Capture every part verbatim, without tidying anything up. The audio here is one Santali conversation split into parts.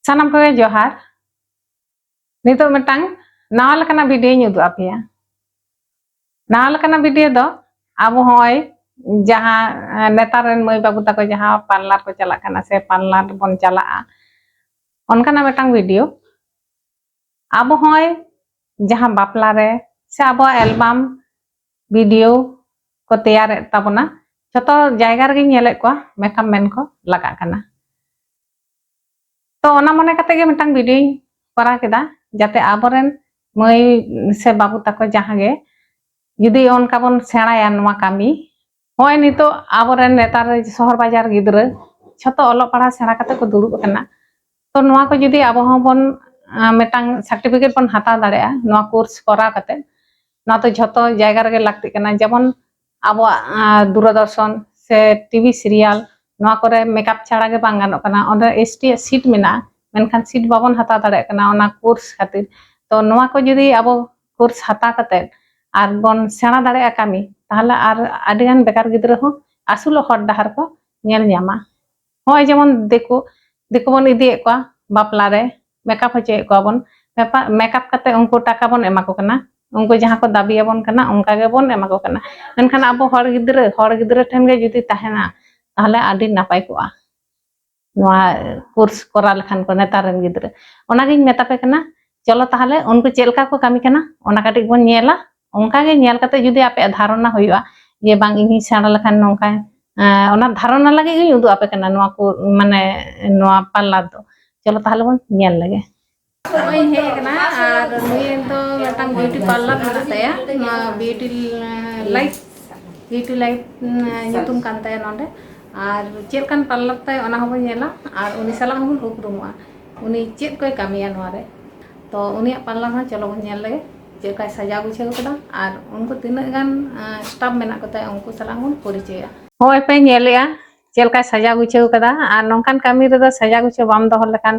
ᱥᱟᱱᱟᱢ ᱠᱚᱜᱮ ᱡᱚᱦᱟᱨ᱾ ᱱᱤᱛᱚᱜ ᱢᱤᱫᱴᱟᱝ ᱱᱟᱣᱟ ᱞᱮᱠᱟᱱᱟᱜ ᱵᱷᱤᱰᱤᱭᱳᱧ ᱩᱫᱩᱜ ᱟᱯᱮᱭᱟ᱾ ᱱᱟᱣᱟ ᱞᱮᱠᱟᱱᱟᱜ ᱵᱷᱤᱰᱤᱭᱳ ᱫᱚ ᱟᱵᱚ ᱦᱚᱸᱜᱼᱚᱭ ᱡᱟᱦᱟᱸ, ᱮ, ᱱᱮᱛᱟᱨ ᱨᱮᱱ ᱢᱟᱹᱭ ᱵᱟᱹᱵᱩ ᱛᱟᱠᱚ ᱡᱟᱦᱟᱸ ᱯᱟᱨᱞᱟᱨ ᱠᱚ ᱪᱟᱞᱟᱜ ᱠᱟᱱᱟ ᱥᱮ ᱯᱟᱨᱞᱟᱨ ᱵᱚᱱ ᱪᱟᱞᱟᱜᱼᱟ, ᱚᱱᱠᱟᱱᱟᱜ ᱢᱤᱫᱴᱟᱝ ᱵᱷᱤᱰᱤᱭᱳ᱾ ᱟᱵᱚ ᱦᱚᱸᱜᱼᱚᱭ ᱡᱟᱦᱟᱸ ᱵᱟᱯᱞᱟ ᱨᱮ ᱥᱮ ᱟᱵᱚᱣᱟᱜ ᱮᱞᱵᱟᱢ ᱵᱷᱤᱰᱤᱭᱳ ᱠᱚ ᱛᱮᱭᱟᱨᱮᱫ ᱛᱟᱵᱚᱱᱟ, ᱡᱷᱚᱛᱚ ᱡᱟᱭᱜᱟ ᱨᱮᱜᱮᱧ ᱧᱮᱞᱮᱫ ᱠᱚᱣᱟ ᱢᱮᱠᱟᱯ ᱢᱮᱱ ᱠᱚ ᱞᱟᱜᱟᱜ ᱠᱟᱱᱟ᱾ ᱛᱚ ᱚᱱᱟ ᱢᱚᱱᱮ ᱠᱟᱛᱮ ᱜᱮ ᱢᱤᱫᱴᱟᱝ ᱵᱷᱤᱰᱤᱭᱳᱧ ᱠᱚᱨᱟᱣ ᱠᱮᱫᱟ, ᱡᱟᱛᱮ ᱟᱵᱚᱨᱮᱱ ᱢᱟᱹᱭ ᱥᱮ ᱵᱟᱹᱵᱩ ᱛᱟᱠᱚ ᱡᱟᱦᱟᱸ ᱜᱮ ᱡᱩᱫᱤ ᱚᱱᱠᱟ ᱵᱚᱱ ᱥᱮᱬᱟᱭᱟ ᱱᱚᱣᱟ ᱠᱟᱹᱢᱤ, ᱱᱚᱜᱼᱚᱭ ᱱᱤᱛᱚᱜ ᱟᱵᱚᱨᱮᱱ ᱱᱮᱛᱟᱨ ᱥᱚᱦᱚᱨ ᱵᱟᱡᱟᱨ ᱜᱤᱫᱽᱨᱟᱹ ᱡᱷᱚᱛᱚ ᱚᱞᱚᱜ ᱯᱟᱲᱦᱟᱣ ᱥᱮᱬᱟ ᱠᱟᱛᱮ ᱠᱚ ᱫᱩᱲᱩᱵ ᱟᱠᱟᱱᱟ᱾ ᱛᱚ ᱱᱚᱣᱟ ᱠᱚ ᱡᱩᱫᱤ ᱟᱵᱚ ᱦᱚᱸᱵᱚᱱ, ᱟᱸ, ᱢᱤᱫᱴᱟᱝ ᱥᱟᱨᱴᱤᱯᱷᱤᱠᱮᱴ ᱵᱚᱱ ᱦᱟᱛᱟᱣ ᱫᱟᱲᱮᱭᱟᱜᱼᱟ ᱱᱚᱣᱟ ᱠᱳᱨᱥ ᱠᱚᱨᱟᱣ ᱠᱟᱛᱮ, ᱱᱚᱣᱟ ᱫᱚ ᱡᱷᱚᱛᱚ ᱡᱟᱭᱜᱟ ᱨᱮᱜᱮ ᱞᱟᱹᱠᱛᱤᱜ ᱠᱟᱱᱟ᱾ ᱡᱮᱢᱚᱱ ᱟᱵᱚᱣᱟᱜ, ᱟᱸ, ᱫᱩᱨᱚᱫᱚᱨᱥᱚᱱ ᱥᱮ ᱴᱤᱵᱷᱤ ᱥᱤᱨᱤᱭᱟᱞ, ᱱᱚᱣᱟ ᱠᱚᱨᱮ ᱢᱮᱠᱟᱯ ᱪᱷᱟᱲᱟ ᱜᱮ ᱵᱟᱝ ᱜᱟᱱᱚᱜ ᱠᱟᱱᱟ᱾ ᱚᱸᱰᱮ ᱮᱥ ᱴᱤ ᱟᱜ ᱥᱤᱴ ᱢᱮᱱᱟᱜᱼᱟ, ᱢᱮᱱᱠᱷᱟᱱ ᱥᱤᱴ ᱵᱟᱵᱚᱱ ᱦᱟᱛᱟᱣ ᱫᱟᱲᱮᱭᱟᱜ ᱠᱟᱱᱟ ᱚᱱᱟ ᱠᱳᱨᱥ ᱠᱷᱟᱹᱛᱤᱨ᱾ ᱛᱚ ᱱᱚᱣᱟ ᱠᱚ ᱡᱩᱫᱤ ᱟᱵᱚ ᱠᱳᱨᱥ ᱦᱟᱛᱟᱣ ᱠᱟᱛᱮ ᱟᱨ ᱵᱚᱱ ᱥᱮᱬᱟ ᱫᱟᱲᱮᱭᱟᱜᱼᱟ ᱠᱟᱹᱢᱤ, ᱛᱟᱦᱚᱞᱮ ᱟᱨ ᱟᱹᱰᱤᱜᱟᱱ ᱵᱮᱠᱟᱨ ᱜᱤᱫᱽᱨᱟᱹ ᱦᱚᱸ ᱟᱹᱥᱩᱞᱚᱜ ᱦᱚᱨ ᱰᱟᱦᱟᱨ ᱠᱚ ᱧᱮᱞ ᱧᱟᱢᱟ᱾ ᱱᱚᱜᱼᱚᱭ ᱡᱮᱢᱚᱱ ᱫᱤᱠᱩ, ᱫᱤᱠᱩ ᱵᱚᱱ ᱤᱫᱤᱭᱮᱫ ᱠᱚᱣᱟ ᱵᱟᱯᱞᱟ ᱨᱮ, ᱢᱮᱠᱟᱯ ᱦᱚᱪᱚᱭᱮᱫ ᱠᱚᱣᱟ ᱵᱚᱱ, ᱢᱮᱠᱟᱯ ᱠᱟᱛᱮ ᱩᱱᱠᱩ ᱴᱟᱠᱟ ᱵᱚᱱ ᱮᱢᱟ ᱠᱚ ᱠᱟᱱᱟ᱾ ᱩᱱᱠᱩ ᱡᱟᱦᱟᱸ ᱠᱚ ᱫᱟᱹᱵᱤ ᱟᱵᱚᱱ ᱠᱟᱱᱟ ᱚᱱᱠᱟ ᱜᱮᱵᱚᱱ ᱮᱢᱟ ᱠᱚ ᱠᱟᱱᱟ᱾ ᱢᱮᱱᱠᱷᱟᱱ ᱟᱵᱚ ᱦᱚᱲ ᱜᱤᱫᱽᱨᱟᱹ, ᱦᱚᱲ ᱜᱤᱫᱽᱨᱟᱹ ᱴᱷᱮᱱ ᱜᱮ ᱡᱩᱫᱤ ᱛᱟᱦᱮᱱᱟ, ᱛᱟᱦᱚᱞᱮ ᱟᱹᱰᱤ ᱱᱟᱯᱟᱭ ᱠᱚᱜᱼᱟ᱾ ᱱᱚᱣᱟ ᱠᱳᱨᱥ ᱠᱚᱨᱟᱣ ᱞᱮᱠᱷᱟᱱ ᱠᱚ ᱱᱮᱛᱟᱨ ᱨᱮᱱ ᱜᱤᱫᱽᱨᱟᱹ᱾ ᱚᱱᱟᱜᱤᱧ ᱢᱮᱛᱟ ᱯᱮ ᱠᱟᱱᱟ, ᱪᱚᱞᱚ ᱛᱟᱦᱚᱞᱮ ᱩᱱᱠᱩ ᱪᱮᱫ ᱞᱮᱠᱟ ᱠᱚ ᱠᱟᱹᱢᱤ ᱠᱟᱱᱟ ᱚᱱᱟ ᱠᱟᱹᱴᱤᱡ ᱵᱚᱱ ᱧᱮᱞᱟ᱾ ᱚᱱᱠᱟ ᱜᱮ ᱧᱮᱞ ᱠᱟᱛᱮ ᱡᱩᱫᱤ ᱟᱯᱮᱭᱟᱜ ᱫᱷᱟᱨᱚᱱᱟ ᱦᱩᱭᱩᱜᱼᱟ ᱡᱮ ᱵᱟᱝ ᱤᱧ ᱦᱚᱸᱧ ᱥᱮᱬᱟ ᱞᱮᱠᱷᱟᱱ ᱱᱚᱝᱠᱟ, ᱮᱸ, ᱚᱱᱟ ᱫᱷᱟᱨᱚᱱᱟ ᱞᱟᱹᱜᱤᱫ ᱜᱤᱧ ᱩᱫᱩᱜ ᱟᱯᱮ ᱠᱟᱱᱟ ᱱᱚᱣᱟ ᱠᱚ, ᱢᱟᱱᱮ ᱱᱚᱣᱟ ᱯᱟᱨᱞᱟᱨ ᱫᱚ᱾ ᱪᱚᱞᱚ ᱛᱟᱦᱚᱞᱮ ᱵᱚᱱ ᱧᱮᱞ ᱞᱮᱜᱮ᱾ ᱱᱚᱜᱼᱚᱭ ᱤᱧ ᱦᱮᱡ ᱟᱠᱟᱱᱟ ᱟᱨ ᱱᱩᱭ ᱫᱚ ᱢᱤᱫᱴᱟᱝ ᱵᱤᱭᱩᱴᱤ ᱯᱟᱨᱞᱟᱨ ᱢᱮᱱᱟᱜ ᱛᱟᱭᱟ, ᱱᱚᱣᱟ ᱵᱤᱭᱩᱴᱤ ᱞᱟᱭᱤᱯᱷ, ᱵᱤᱭᱩᱴᱤ ᱞᱟᱭᱤᱯᱷ ᱧᱩᱛᱩᱢ ᱠᱟᱱ ᱛᱟᱭᱟ ᱱᱚᱰᱮ᱾ ᱟᱨ ᱪᱮᱫ ᱞᱮᱠᱟᱱ ᱯᱟᱨᱞᱟᱨ ᱛᱟᱭ ᱚᱱᱟ ᱦᱚᱸᱵᱚᱱ ᱧᱮᱞᱟ ᱟᱨ ᱩᱱᱤ ᱥᱟᱞᱟᱜ ᱦᱚᱸᱵᱚᱱ ᱩᱯᱨᱩᱢᱚᱜᱼᱟ᱾ ᱩᱱᱤ ᱪᱮᱫ ᱠᱚᱭ ᱠᱟᱹᱢᱤᱭᱟ ᱱᱚᱣᱟ ᱨᱮ᱾ ᱛᱚ ᱩᱱᱤᱭᱟᱜ ᱯᱟᱨᱞᱟᱨ ᱦᱚᱸ ᱪᱚᱞᱚ ᱵᱚᱱ ᱧᱮᱞ ᱞᱮᱜᱮ, ᱪᱮᱫ ᱞᱮᱠᱟᱭ ᱥᱟᱡᱟᱣ ᱜᱩᱪᱷᱟᱹᱣ ᱠᱟᱫᱟ ᱟᱨ ᱩᱱᱠᱩ ᱛᱤᱱᱟᱹᱜ ᱜᱟᱱ, ᱟᱸ, ᱥᱴᱟᱯ ᱢᱮᱱᱟᱜ ᱠᱚ ᱛᱟᱭᱟ ᱩᱱᱠᱩ ᱥᱟᱞᱟᱜ ᱵᱚᱱ ᱯᱚᱨᱤᱪᱚᱭᱟ᱾ ᱦᱚᱸᱜᱼᱚᱭ ᱯᱮ ᱧᱮᱞᱮᱜᱼᱟ ᱪᱮᱫ ᱞᱮᱠᱟᱭ ᱥᱟᱡᱟᱣ ᱜᱩᱪᱷᱟᱹᱣ ᱠᱟᱫᱟ, ᱟᱨ ᱱᱚᱝᱠᱟᱱ ᱠᱟᱹᱢᱤ ᱨᱮᱫᱚ ᱥᱟᱡᱟᱣ ᱜᱩᱪᱷᱟᱹᱣ ᱵᱟᱢ ᱫᱚᱦᱚ ᱞᱮᱠᱷᱟᱱ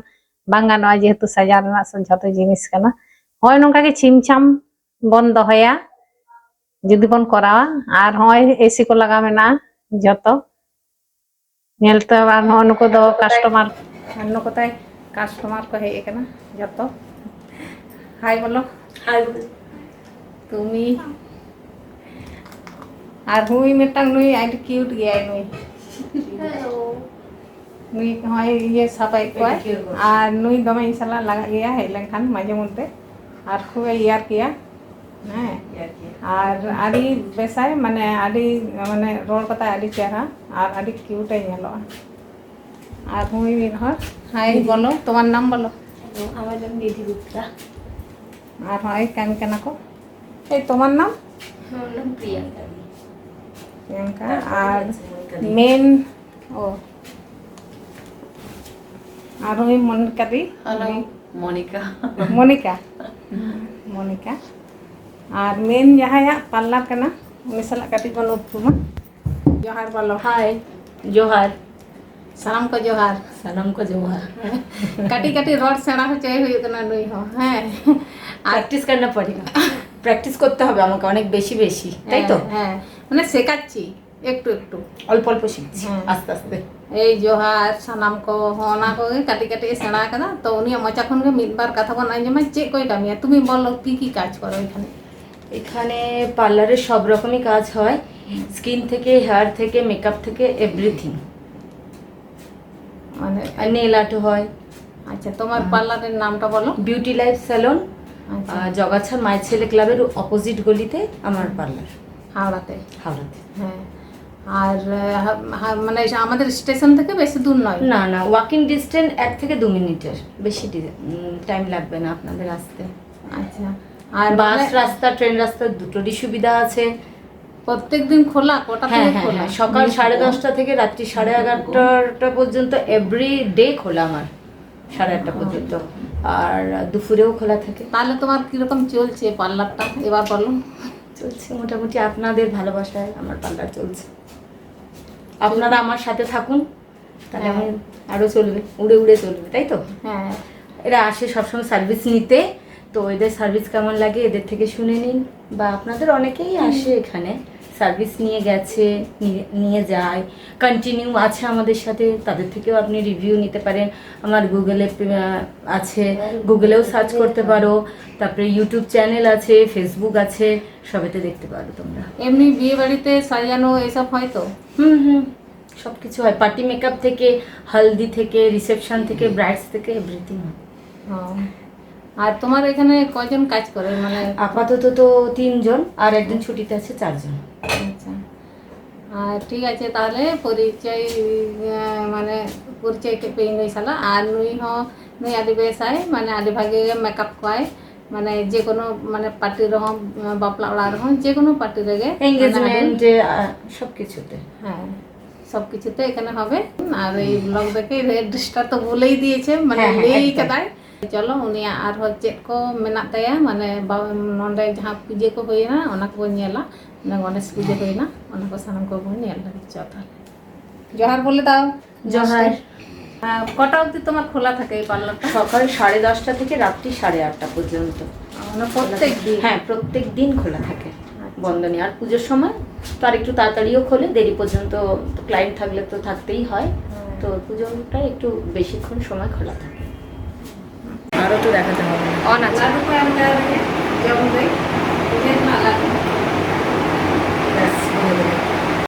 ᱵᱟᱝ ᱜᱟᱱᱚᱜᱼᱟ, ᱡᱮᱦᱮᱛᱩ ᱥᱟᱡᱟᱣ ᱨᱮᱱᱟᱜ ᱥᱚ-, ᱡᱷᱚᱛᱚ ᱡᱤᱱᱤᱥ ᱠᱟᱱᱟ᱾ ᱦᱚᱸᱜᱼᱚᱭ ᱱᱚᱝᱠᱟ ᱜᱮ ᱪᱷᱤᱢ ᱪᱷᱟᱢ ᱵᱚᱱ ᱫᱚᱦᱚᱭᱟ ᱡᱩᱫᱤ ᱵᱚᱱ ᱠᱚᱨᱟᱣᱟ᱾ ᱟᱨ ᱦᱚᱸᱜᱼᱚᱭ ᱮᱥᱤ ᱠᱚ ᱞᱟᱜᱟᱣ ᱢᱮᱱᱟᱜᱼᱟ ᱡᱷᱚᱛᱚ᱾ ᱧᱮᱞ ᱛᱮ ᱟᱨ ᱱᱚᱜᱼᱚ ᱱᱩᱠᱩ ᱫᱚ ᱠᱟᱥᱴᱚᱢᱟᱨ᱾ ᱟᱨ ᱱᱩᱠᱩ ᱛᱟᱭ ᱠᱟᱥᱴᱚᱢᱟᱨ ᱠᱚ ᱦᱮᱡ ᱟᱠᱟᱱᱟ ᱡᱚᱛᱚ᱾ ᱦᱟᱭ ᱵᱚᱞᱚ᱾ ᱦᱟᱭ ᱵᱚᱞᱚ᱾ ᱛᱩᱢᱤ᱾ ᱟᱨ ᱦᱩᱭ ᱢᱤᱫᱴᱟᱝ ᱱᱩᱭ ᱟᱹᱰᱤ ᱠᱤᱭᱩᱴ ᱜᱮᱭᱟᱭ ᱱᱩᱭ᱾ ᱱᱩᱭ ᱦᱚᱸᱭ ᱤᱭᱟᱹ ᱥᱟᱯᱷᱟᱭᱮᱫ ᱠᱚᱣᱟᱭ᱾ ᱟᱨ ᱱᱩᱭ ᱫᱚᱢᱮ ᱤᱧ ᱥᱟᱞᱟᱜ ᱞᱟᱜᱟᱜ ᱜᱮᱭᱟ, ᱦᱮᱡ ᱞᱮᱱᱠᱷᱟᱱ ᱢᱟᱡᱷᱮ ᱢᱚᱫᱽᱫᱷᱮ᱾ ᱟᱨ ᱠᱷᱩᱵᱮ ᱤᱭᱟᱨ ᱜᱮᱭᱟ᱾ ᱦᱮᱸ᱾ ᱟᱨ ᱟᱹᱰᱤ ᱵᱮᱥᱟᱭ, ᱢᱟᱱᱮ ᱟᱹᱰᱤ, ᱢᱟᱱᱮ ᱨᱚᱲ ᱠᱟᱛᱟᱭ ᱟᱹᱰᱤ ᱪᱮᱦᱨᱟ᱾ ᱟᱨ ᱟᱹᱰᱤ ᱠᱤᱭᱩᱴ ᱮ ᱧᱮᱞᱚᱜᱼᱟ᱾ ᱟᱨ ᱦᱩᱭ ᱢᱤᱫ ᱦᱚᱲ᱾ ᱦᱟᱭ ᱵᱚᱞᱚ, ᱛᱚᱢᱟᱨ ᱱᱟᱢ ᱵᱚᱞᱚ᱾ ᱦᱮᱞᱳ, ᱟᱢᱟᱜ ᱱᱟᱢ ᱱᱤᱫᱷᱤ ᱜᱩᱯᱛᱟ᱾ ᱟᱨ ᱦᱚᱸᱜᱼᱚᱭ ᱠᱟᱹᱢᱤ ᱠᱟᱱᱟ ᱠᱚ᱾ ᱮᱭ, ᱛᱚᱢᱟᱨ ᱱᱟᱢ? আমার নাম প্রিয়াঙ্কা দি। প্রিয়াঙ্কা। তারপরে আর আছে মনিকা দি। মেন, ᱚ᱾ ᱟᱨ ᱩᱱᱤ ᱢᱚᱱᱤᱠᱟ ᱫᱤ᱾ ᱦᱮᱞᱳ, ᱩᱱᱤ ᱢᱚᱱᱤᱠᱟ᱾ ᱢᱚᱱᱤᱠᱟ᱾ ᱢᱚᱱᱤᱠᱟ᱾ ᱟᱨ ᱢᱮᱱ ᱡᱟᱦᱟᱸᱭᱟᱜ ᱯᱟᱨᱞᱟᱨ ᱠᱟᱱᱟ, ᱩᱱᱤ ᱥᱟᱞᱟᱜ ᱠᱟᱹᱴᱤᱡ ᱵᱚᱱ ᱩᱯᱨᱩᱢᱟ᱾ ᱡᱚᱦᱟᱨ ᱵᱚᱞᱚ᱾ ᱦᱟᱭ, ᱡᱚᱦᱟᱨ᱾ ᱥᱟᱱᱟᱢ ᱠᱚ ᱡᱚᱦᱟᱨ᱾ ᱥᱟᱱᱟᱢ ᱠᱚ ᱡᱚᱦᱟᱨ᱾ ᱠᱟᱹᱴᱤᱡ ᱠᱟᱹᱴᱤᱡ ᱨᱚᱲ ᱥᱮᱬᱟ ᱦᱚᱪᱚᱭ ᱦᱩᱭᱩᱜ ᱠᱟᱱᱟ ᱱᱩᱭ ᱦᱚᱸ, ᱦᱮᱸ᱾ ᱟᱨ ᱯᱨᱮᱠᱴᱤᱥ ᱠᱟᱨᱱᱟ ᱯᱚᱲᱮᱜᱟ᱾ ᱯᱨᱮᱠᱴᱤᱥ ᱠᱚᱨᱛᱮ ᱦᱚᱵᱮ আমাকে অনেক বেশি বেশি, তাই তো? ᱦᱮᱸ, ᱦᱮᱸ, ᱢᱟᱱᱮ ᱥᱮᱠᱟᱪᱪᱤ᱾ একটু একটু। অল্প অল্প শিখছি, হ্যাঁ। আস্তে আস্তে। এই জোহার, সানাম ᱠᱚ, ᱦᱚᱸ, ᱚᱱᱟ ᱠᱚᱜᱮ ᱠᱟᱹᱴᱤᱡ ᱠᱟᱹᱴᱤᱡ ᱮ ᱥᱮᱬᱟ ᱟᱠᱟᱫᱟ᱾ ᱛᱚ, ᱩᱱᱤᱭᱟᱜ ᱢᱚᱪᱟ ᱠᱷᱚᱱ ᱜᱮ ᱢᱤᱫ ᱵᱟᱨ ᱠᱟᱛᱷᱟ ᱵᱚᱱ ᱟᱸᱡᱚᱢᱟ᱾ ᱪᱮᱫ ᱠᱚᱭ ᱠᱟᱹᱢᱤᱭᱟ? তুমি বলো, কি কি কাজ করো এখানে? এখানে পার্লারে সব রকমই কাজ হয়। স্কিন থেকে, হেয়ার থেকে, মেকআপ থেকে, এভরিথিং। মানে আর নেল আর্টও হয়। আচ্ছা, তোমার আর পার্লারের নামটা বলো। Beauty life salon. আচ্ছা। আহ, জগাছা মাই ছেলে ক্লাবের অপোজিট গলিতে আমার পার্লার। হাওড়াতে। হাওড়াতে। হ্যাঁ। আর, আহ, হা-, হা-, মানে, এটা আমাদের স্টেশন থেকে বেশি দূর নয়? না, না, ওয়াকিং ডিস্টেন্স এক থেকে দু মিনিটের, বেশি ডি-, উম, টাইম লাগবে না আপনাদের আসতে। আচ্ছা। আর বাস, মানে রাস্তা, ট্রেন রাস্তা দুটোরই সুবিধা আছে। প্রত্যেক দিন খোলা? কটা হ্যাঁ, থেকে হ্যাঁ, খোলা? হ্যাঁ, সকাল সাড়ে দশটা থেকে রাত্রি সাড়ে এগারোটা পর্যন্ত এভরি ডে খোলা আমার, সাড়ে আটটা পর্যন্ত। আর দুপুরেও খোলা থাকে। তাহলে তোমার কিরকম চলছে পার্লারটা, এবার বলো। চলছে মোটামুটি, আপনাদের ভালোবাসায় আমার পার্লার চলছে। আপনারা আমার সাথে থাকুন, তাহলে হ্যাঁ। আমি আরও চলবে, উড়ে উড়ে চলবে, তাই তো? হ্যাঁ। এরা আসে সবসময় সার্ভিস নিতে, তো এদের সার্ভিস কেমন লাগে এদের থেকে শুনে নিন। বা আপনাদের অনেকেই আসে এখানে সার্ভিস নিয়ে গেছে, নিয়ে- নিয়ে যায়, কন্টিনিউ আছে আমাদের সাথে, তাদের থেকেও আপনি রিভিউ নিতে পারেন। আমার গুগলে আহ, আছে, গুগলেও সার্চ করতে পারো। তারপরে ইউটিউব চ্যানেল আছে, ফেসবুক আছে, সবেতে দেখতে পারো তোমরা। এমনি বিয়ে বাড়িতে সাজানো এসব হয় তো? হুম হুম, সব কিছু হয়। পার্টি মেকআপ থেকে, হলদি থেকে, রিসেপশন থেকে, ব্রাইডস থেকে, এভরিথিং হয়। ও। আর তোমার এখানে কয়জন কাজ করে, মানে? আপাতত তো তিনজন, আর একজন ছুটিতে আছে, চারজন। আচ্ছা। ᱟᱨ ᱴᱷᱤᱠ ᱟᱪᱷᱮ, ᱛᱟᱦᱚᱞᱮ ᱯᱚᱨᱤᱪᱚᱭ, ᱮᱸ, ᱢᱟᱱᱮ ᱯᱚᱨᱤᱪᱚᱭ ᱠᱮᱫ ᱯᱮᱭᱟᱹᱧ ᱱᱩᱭ ᱥᱟᱞᱟᱜ᱾ ᱟᱨ ᱱᱩᱭ ᱦᱚᱸ, ᱱᱩᱭ ᱟᱹᱰᱤ ᱵᱮᱥᱟᱭ, ᱢᱟᱱᱮ ᱟᱹᱰᱤ ᱵᱷᱟᱜᱮ ᱜᱮ ᱢᱮᱠᱟᱯ ᱠᱚᱣᱟᱭ, ᱢᱟᱱᱮ ᱡᱮ ᱠᱳᱱᱳ, ᱢᱟᱱᱮ ᱯᱟᱨᱴᱤ ᱨᱮᱦᱚᱸ, ᱵᱟᱯᱞᱟ ᱚᱲᱟᱜ ᱨᱮᱦᱚᱸ, ᱡᱮ ᱠᱳᱱᱳ ᱯᱟᱨᱴᱤ ᱨᱮᱜᱮ, ᱢᱟᱱᱮ ᱟᱹᱰᱤ- ᱮᱱᱜᱮᱡᱢᱮᱱᱴ ᱨᱮ, ᱟᱨ ᱥᱚᱵ ᱠᱤᱪᱷᱩ ᱛᱮ᱾ ᱦᱮᱸ, ᱥᱚᱵ ᱠᱤᱪᱷᱩ ᱛᱮ ᱮᱠᱷᱟᱱᱮ ᱦᱚᱵᱮ᱾ ᱟᱨ ᱮᱭ ᱵᱞᱚᱜ ᱫᱮᱠᱷᱮ ᱮᱰᱨᱮᱥᱴᱟ ᱛᱚ ᱵᱚᱞᱮ ᱦᱤ ᱫᱤᱭᱮᱪᱷᱮ, ᱢᱟᱱᱮ ᱦᱮᱸ, ᱦᱮᱸ, ᱞᱟᱹᱭ ᱮᱠᱫᱚᱢ᱾ ᱠᱟᱫᱟᱭ᱾ ᱪᱚᱞᱚ, ᱩᱱᱤᱭᱟᱜ ᱟᱨᱦᱚᱸ ᱪᱮᱫ ᱠᱚ ᱢᱮᱱᱟᱜ ᱛᱟᱭᱟ, ᱢᱟᱱᱮ ᱵᱟ- ᱱᱚᱰᱮ ᱡᱟᱦᱟᱸ ᱯᱩᱡᱟᱹ ᱠᱚ ᱦᱩᱭᱮᱱᱟ, ᱚᱱᱟ ᱠᱚᱵᱚᱱ ᱧᱮᱞᱟ᱾ ᱚᱱᱟ ᱜᱚᱱᱮᱥ ᱯᱩᱡᱟᱹ ᱦᱩᱭᱮᱱᱟ, ᱚᱱᱟ ᱠᱚ ᱥᱟᱱᱟᱢ ᱠᱚᱵᱚᱱ ᱧᱮᱞ ᱞᱟᱹᱜᱤᱫ᱾ ᱪᱚ ᱛᱟᱦᱞᱮ, ᱡᱚᱦᱟᱨ ᱵᱚᱞᱮ ᱫᱟᱣ᱾ ᱡᱚᱦᱟᱨ। ᱟᱨ ᱠᱚᱴᱟ ᱚᱵᱫᱤ ᱛᱚᱢᱟᱨ ᱠᱷᱳᱞᱟ ᱛᱷᱟᱠᱮ ᱮᱭ ᱯᱟᱨᱞᱟᱨ ᱴᱟ? সকাল সাড়ে দশটা থেকে রাত্রি সাড়ে আটটা পর্যন্ত। মানে প্রত্যেক দিন? হ্যাঁ, প্রত্যেক দিন খোলা থাকে, বন্ধ নেই। আর পুজোর সময় তো আর একটু তাড়াতাড়িও খোলে, দেরি পর্যন্ত ক্লায়েন্ট থাকলে তো থাকতেই হয়। তো পুজোটা একটু বেশিক্ষণ সময় খোলা থাকে। আরও তো দেখাতে হবে। ᱚᱱᱟ ᱪᱮᱫ? ᱞᱟᱹᱰᱩ ᱠᱚ ᱮᱢ ᱠᱟᱣᱫᱤᱧᱟ, ᱡᱚᱢ ᱫᱟᱹᱧ᱾ ᱯᱩᱡᱟᱹ ᱨᱮᱱᱟᱜ ᱞᱟᱹᱰᱩ᱾